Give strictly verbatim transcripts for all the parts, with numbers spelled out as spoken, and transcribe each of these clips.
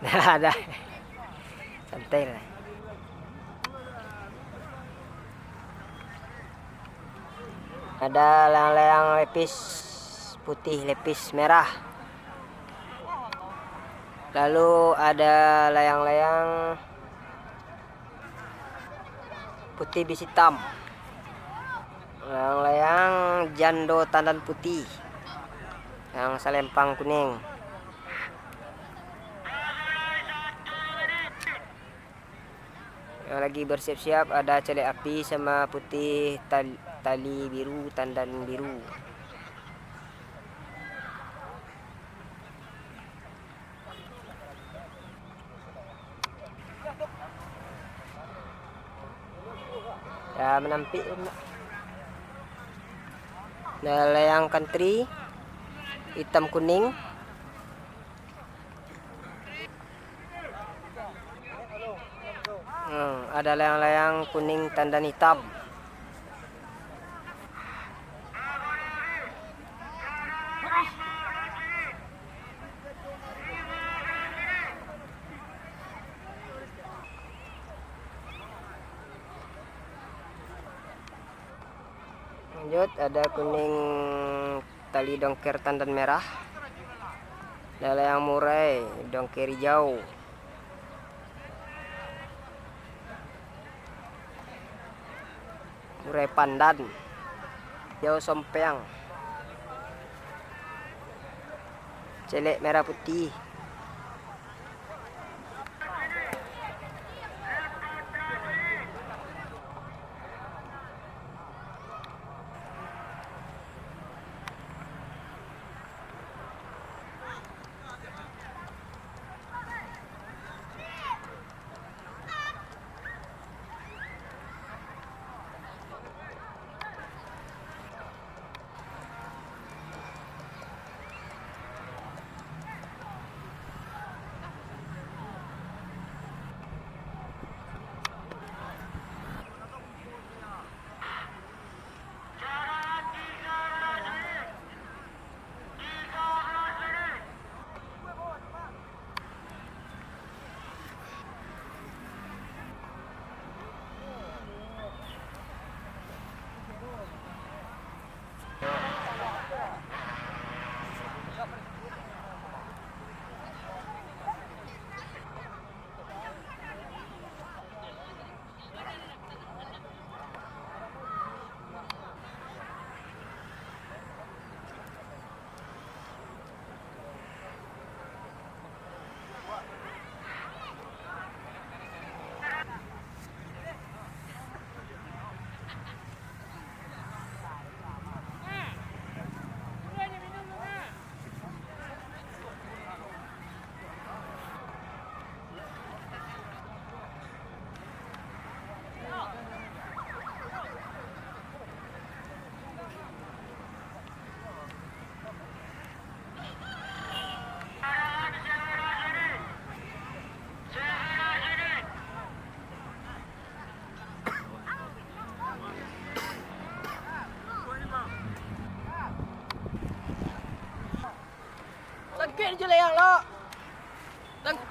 Dah, dah. Santai lah. Ada layang-layang lepis putih, lepis merah. Lalu ada layang-layang putih bisitam. Layang-layang jando tandan putih. Yang salempang kuning. Yang lagi bersiap-siap ada celek api sama putih tal-, tali biru, tandan biru. Ya, manampik. Nah, layang country, hitam kuning. Hmm, ada layang-layang kuning tandan hitam. Lanjut, ada kuning tali dongker tandan merah. Ada layang murai dongker hijau. Murai pandan. Hijau sompeang. Celek merah putih. Tangkek je layang lo. Tang-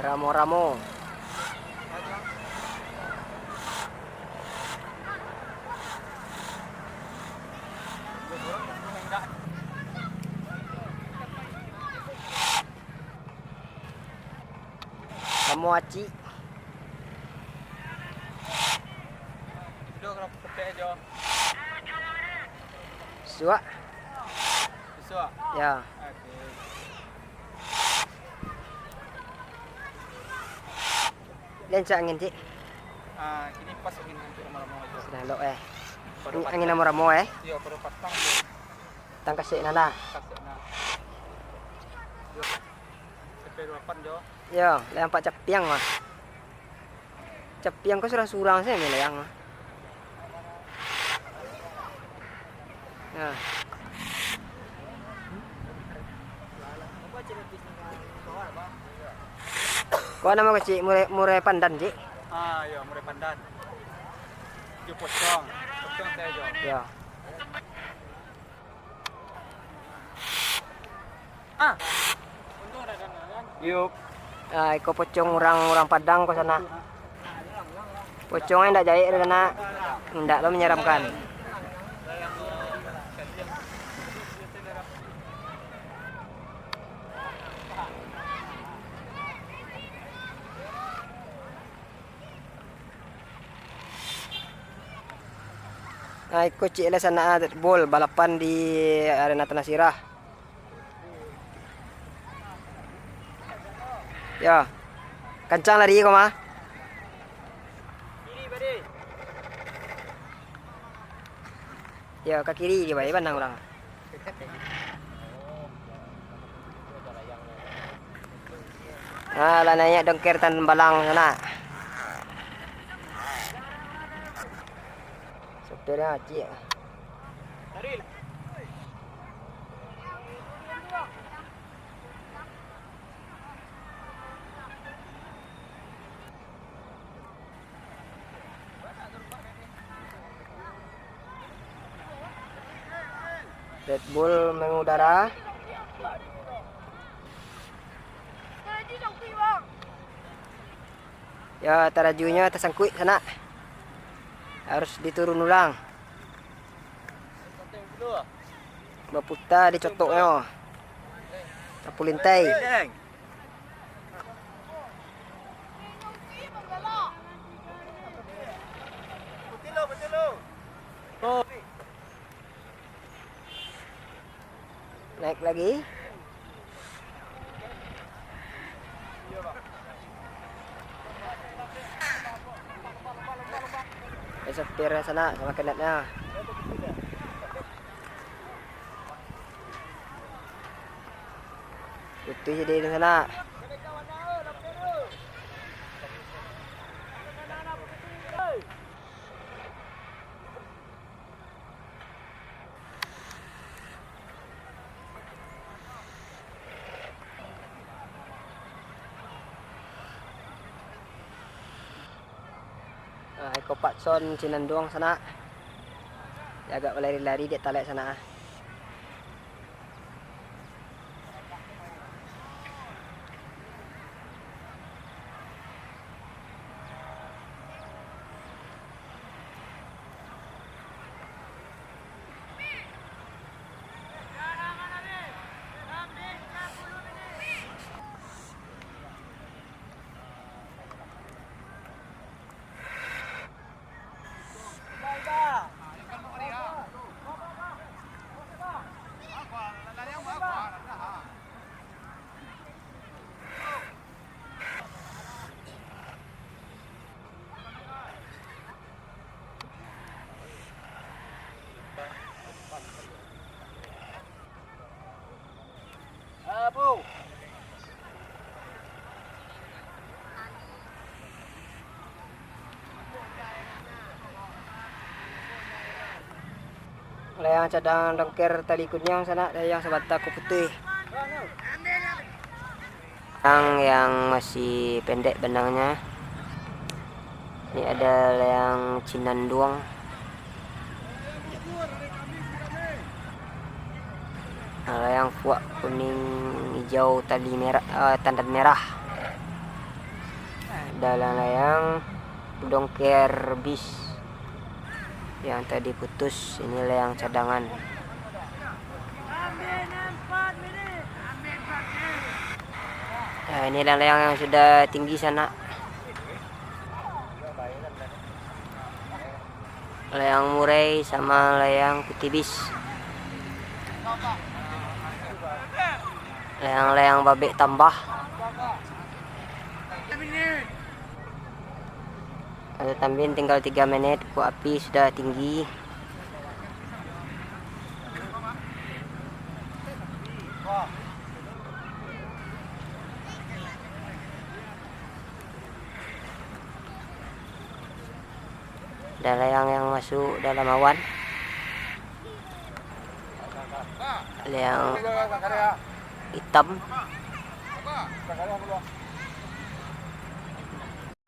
Ramo-ramo. Samo acik. Sudah kalau petek aja. Suak. Suak? Ya. Oke. Lencak angin, cik. Ah, kini pas angin untuk ramo-ramo aja. Sudah elok, eh. Baru Angin patang. Ramo-ramo, eh. Iya, baru patang dia. Tang kasek nana. Kasek nana. Yo. Sampai delapan jo. Yo, lah nampak capiang mah. Capiang ko surang-surang se malayang mah. Nah. Ko namo kecik, murai, murai pandan, cik? Ah, yo, murai pandan. Itu pocong. Pocong saya jo. Yo. Ah. Yup. Ah, iko pocong urang, urang Padang ko sanak. Pocong indak jahek tu sanak. Indak lo manyaramkan. Nah, iko ciek lah sanak ah, bol balapan di arena Tanah Sirah. Yo. Kancang lari ko mah. Yo, ka kiri dia bae pandang urang. Ah, lah naiak dongker Tanjung Balang sanak. Sopirnyo acik. Red Bull mengudara. Ya, tarajunyo tasangkuik sanak. Harus diturun ulang. Baputa dicotoknyo. Sapu lintai. Naik lagi. Eh, sopir sanak, samakin nak nah. Itu jadi di sana. Ah, iko Patson Cinanduang sanak. Dia agak balari-lari dek talek sanak ah. Layang cadangan dongker tali kuniang sanak, layang sabanta ko putuih. Yang, yang masih pendek benangnya. Ini ada layang Cinanduang. Layang puak kuning, hijau, tali merah, eh, tandan merah. Ada layang-layang dongker bis yang tadi putus. Ini layang cadangan. Nah, ini layang-layang yang sudah tinggi sanak. Layang murai sama layang kutibis. Layang-layang babek tambah. Atau tambin tinggal tiga menit, kok api sudah tinggi. Ada layang yang masuk dalam awan. Layang hitam.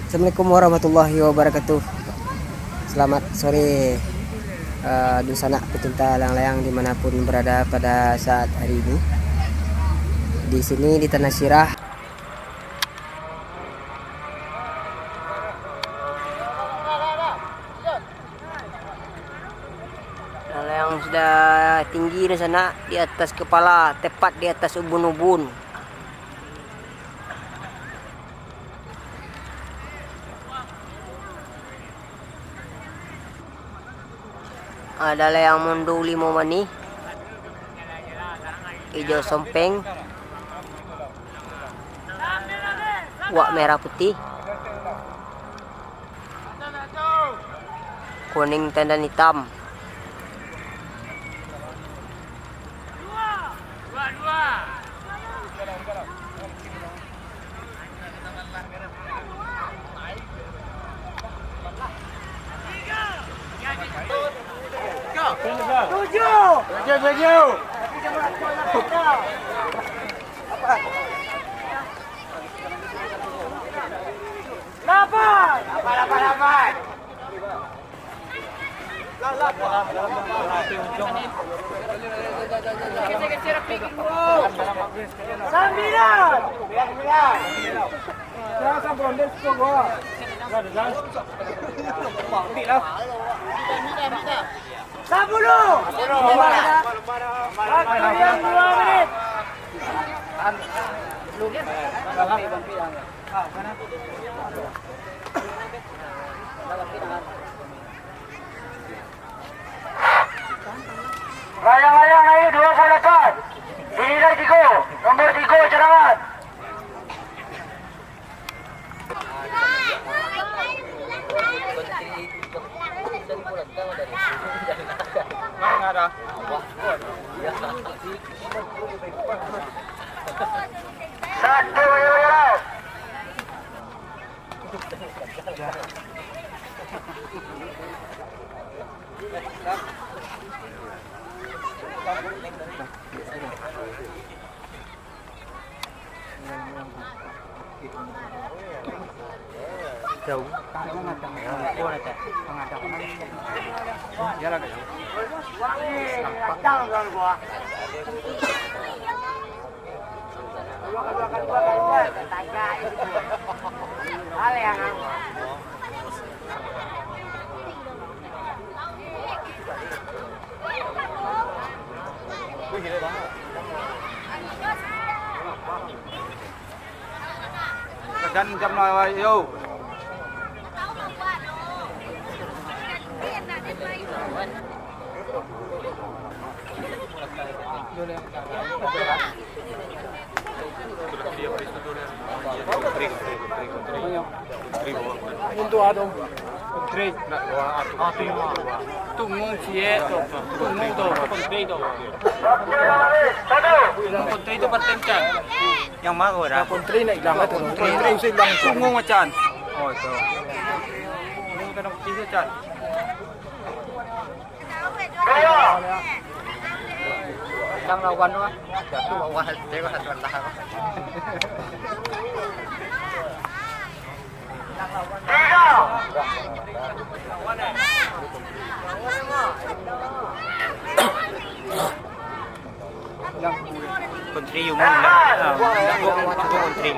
Assalamualaikum warahmatullahi wabarakatuh. Selamat sore, eh, dunsanak pecinta layang-layang dimanapun berada pada saat hari ini. Di sini di Tanah Sirah. Layang-layang sudah tinggi di sana, di atas kepala, tepat di atas ubun-ubun. Ada layang mundu limo manih, ijo sompeng, wak merah putih, kuning tandan hitam. Tujuh. Tujuh, tujuh. Lapan. Lapan, lapan, lapan. Sambilan. Sapuluh. Waktu diam dua menit. Layang-layang naik dua puluh delapan. Dinilai tigo. Nomor tigo cadangan. Satu, ayo, ayo. Jauh. Iyalah, jauh. Nampak. Kajan jam lah, yo. Untuk ado. Kontri. Tunggu ciek tu. Tunggu tu. Kontri tu. Kontri tu paten, Chan. Yang mana dah? Kontri nak hilang tu. Kontri usah hilang. Tunggu, Chan. Oh, itu. Tunggu tanah putih tu, Chan. Yang lawan tu, ah. Jatuh lawan, tengok satu lah. Kontri umum lah. Ah, kontri.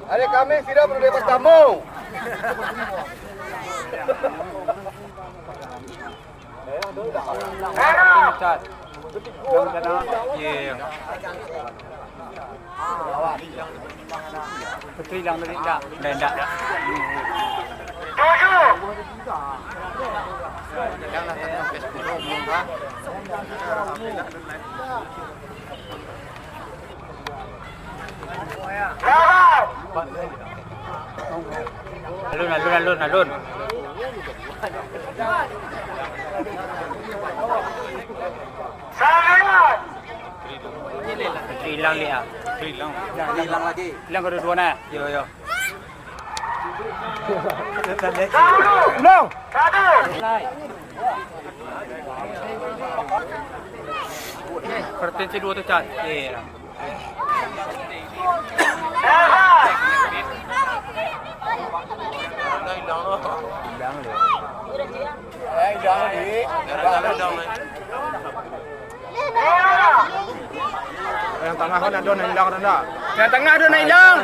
Hari Kamis tidak perlu dapat tamu. Iya, iya. Putri hilang tadi, ndak? Ndak, ndak. Alun, alun, alun, alun. Hilang dia. Hilang. Hilang lagi. Hilang kedua-dua nah. Yo, yo. Belum. Pertensi dua tu, Chan. Iya. Yang tangah kan ado nan hilang tu ndak? Yang tangah ado nan hilang.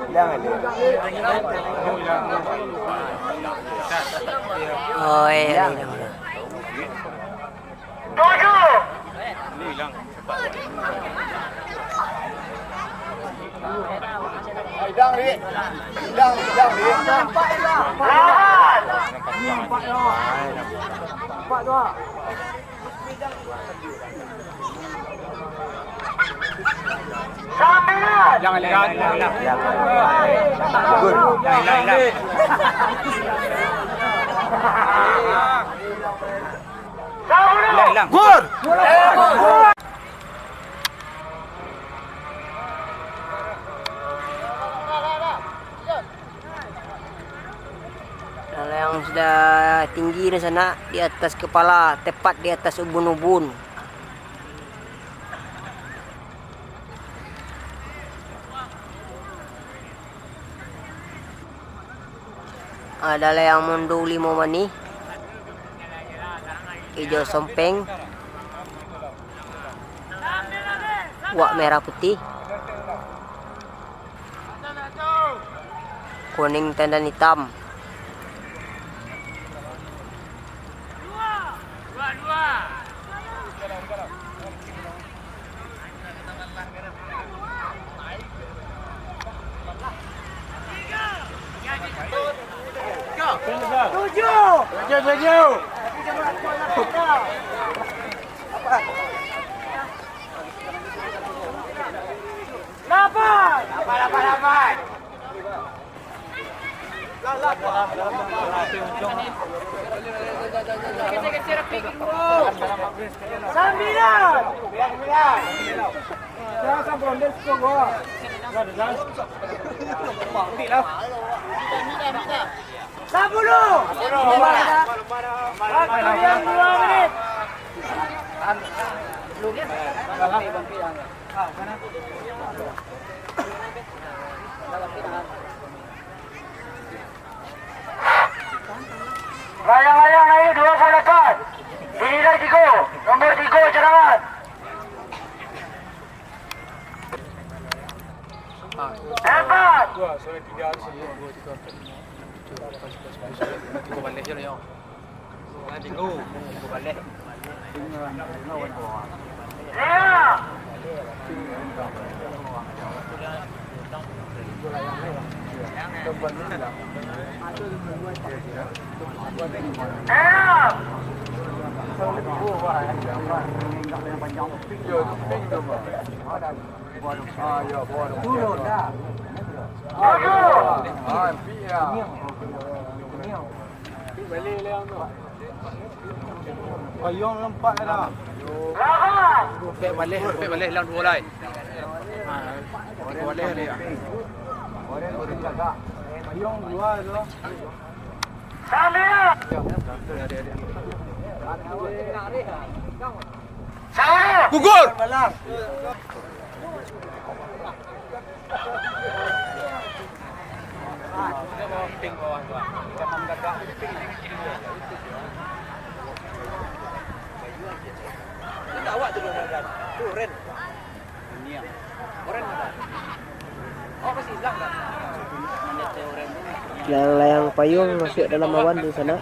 Hilang aja. Oh, iya, iya, iya. Tujuh. Hilang, Dik. Hilang, hilang, Dik. Lapan. Sambilan. Hilang, hilang, hilang, hilang. Good. Hilang, hilang, hilang. Hilang, hilang. Gor! Nah, yang sudah tinggi di sana, di atas kepala, tepat di atas ubun-ubun. Ado lai yang mundu limo manih, ijo sompeng, wak merah putih, kuning tandan itam. Tujuh. Tujuh, tujuh. Lapan. Lapan, lapan, lapan. Sambilan. Sapuluh. Waktu diam dua menit. Layang-layang naik dua puluh delapan. Dinilai tigo. Nomor tigo cadangan. Empat. Payuang nampak dah. Pek baleh, pek baleh hilang duo lai. Ha, tigo baleh dia. Payuang dua tu. Gugur. Layang-layang payuang masuak dalam awan tu, sanak.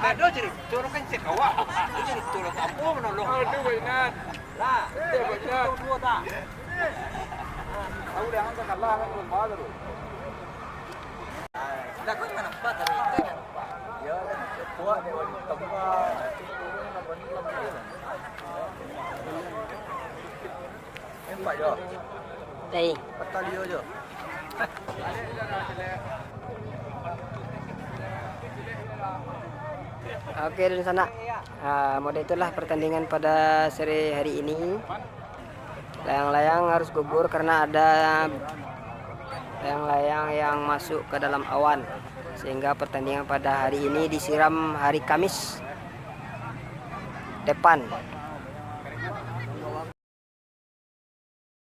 Oke, dunsanak. Ah, model itulah pertandingan pada sore hari ini. Layang-layang harus gugur karena ada layang-layang yang masuk ke dalam awan, sehingga pertandingan pada hari ini disiram hari Kamis depan.